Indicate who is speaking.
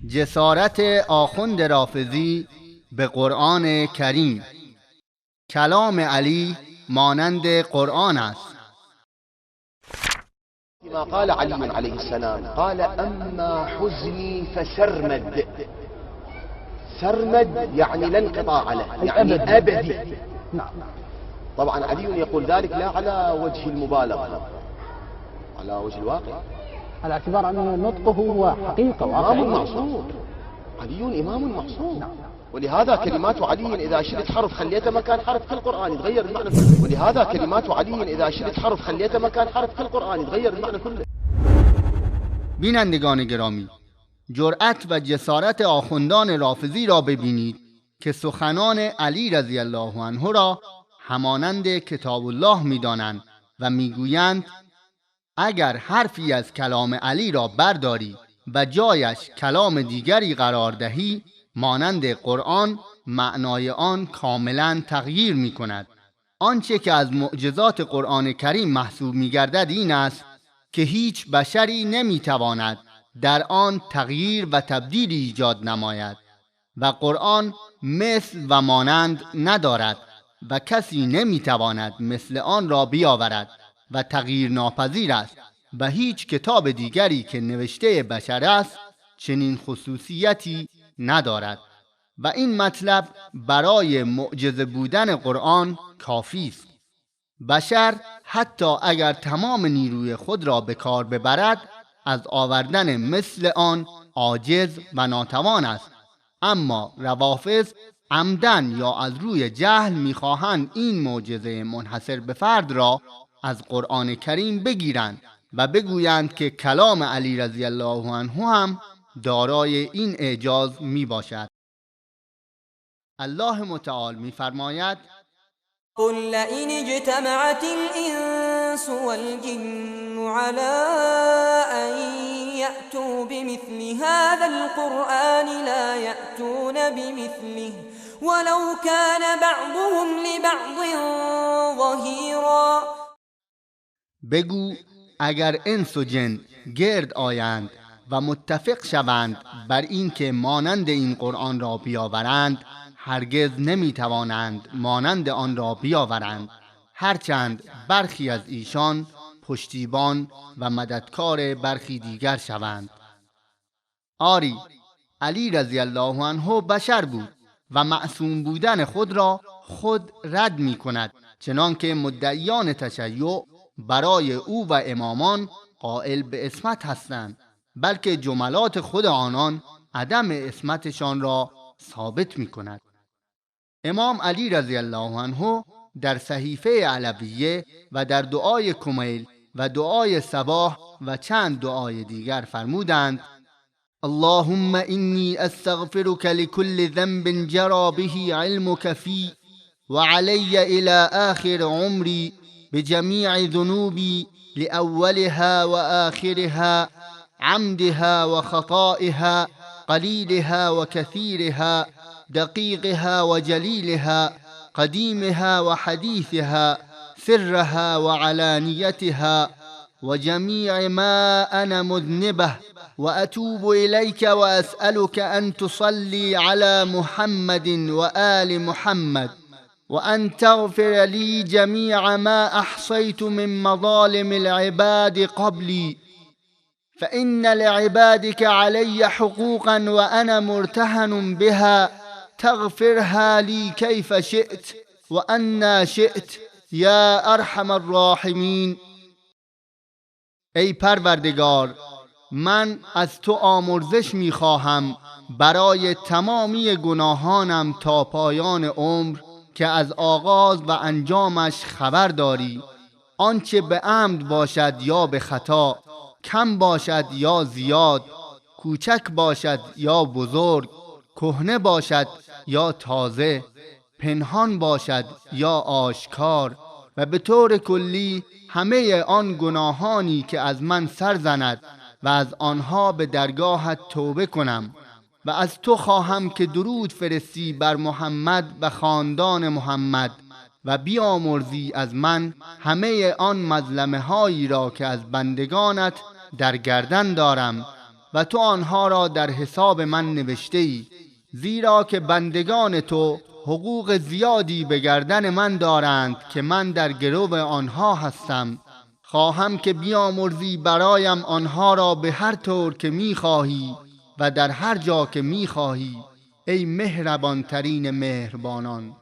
Speaker 1: جسارت آخوند رافضی به قرآن کریم. کلام علی مانند قرآن است.
Speaker 2: ما قال علي عليه السلام، قال أما حزني فسرمد. سرمد يعني لا انقطاع له، يعني أبدي. طبعا علي يقول ذلك لا على وجه المبالغة، على وجه الواقع،
Speaker 3: على اعتبار أن نطقه هو حقيقة واقعية.
Speaker 2: إمام معصوم، علي إمام معصوم. ولهذا كلمات علي إذا شلت حرف خليته مكان حرف في القرآن يتغير المعنى كله. ولهذا كلمات علي إذا شلت حرف خليته مكان حرف في القرآن يتغير المعنى كله.
Speaker 1: بینندگان گرامی، جرأت و جسارت آخوندان رافضی را ببینید که سخنان علی رضی الله عنه را همانند کتاب الله می‌دانند و می‌گویند اگر حرفی از کلام علی را برداری و جایش کلام دیگری قرار دهی، مانند قرآن معنای آن کاملا تغییر می کند. آنچه که از معجزات قرآن کریم محسوب می گردد این است که هیچ بشری نمی تواند در آن تغییر و تبدیلی ایجاد نماید و قرآن مثل و مانند ندارد و کسی نمی تواند مثل آن را بیاورد و تغییر ناپذیر است و هیچ کتاب دیگری که نوشته بشر است چنین خصوصیتی ندارد و این مطلب برای معجزه بودن قرآن کافی است. بشر حتی اگر تمام نیروی خود را به کار ببرد از آوردن مثل آن عاجز و ناتوان است، اما روافض عمدن یا از روی جهل می‌خواهند این معجزه منحصر به فرد را از قرآن کریم بگیرند و بگویند که کلام علی رضی الله عنه هم دارای این اعجاز می باشد. الله متعال می فرماید:
Speaker 4: قل لئن اجتمعت الإنس والجن على أن يأتوا بمثل هذا القرآن لا يأتون بمثله ولو كان بعضهم لبعض ظهيرا.
Speaker 1: بگو اگر انس و جن گرد آیند و متفق شوند بر اینکه مانند این قرآن را بیاورند، هرگز نمیتوانند مانند آن را بیاورند، هرچند برخی از ایشان پشتیبان و مددکار برخی دیگر شوند. آری، علی رضی الله عنه بشر بود و معصوم بودن خود را خود رد می کند، چنانکه مدعیان تشیع برای او و امامان قائل به عصمت هستند، بلکه جملات خود آنان عدم عصمتشان را ثابت می کند. امام علی رضی الله عنه در صحیفه علویه و در دعای کمیل و دعای صباح و چند دعای دیگر فرمودند: اللهم إني أستغفرك لكل ذنب جرى به علمك في وعلي إلى آخر عمري بجميع ذنوبي لأولها وآخرها، عمدها وخطائها، قليلها وكثيرها، دقيقها وجليلها، قديمها وحديثها، سرها وعلانيتها، وجميع ما أنا مذنبه، وأتوب إليك وأسألك أن تصلي على محمد وآل محمد، وأن تغفر لي جميع ما أحصيت من مظالم العباد قبلي، فإن لعبادك علي حقوقا وأنا مرتهن بها، تغفرها لي كيف شئت وأنا شئت يا أرحم الراحمين. ای پروردگار، من از تو آمرزش میخواهم برای تمامی گناهانم تا پایان عمر که از آغاز و انجامش خبر داری، آنچه به عمد باشد یا به خطا، کم باشد یا زیاد، کوچک باشد یا بزرگ، کهنه باشد یا تازه، پنهان باشد یا آشکار، و به طور کلی همه آن گناهانی که از من سر زند و از آنها به درگاهت توبه کنم، و از تو خواهم که درود فرستی بر محمد و خاندان محمد و بیامرزی از من همه آن مظلمه هایی را که از بندگانت در گردن دارم و تو آنها را در حساب من نوشته ای، زیرا که بندگان تو حقوق زیادی به گردن من دارند که من در گرو آنها هستم. خواهم که بیامرزی برایم آنها را به هر طور که میخواهی و در هر جا که میخواهی، ای مهربان ترین مهربانان.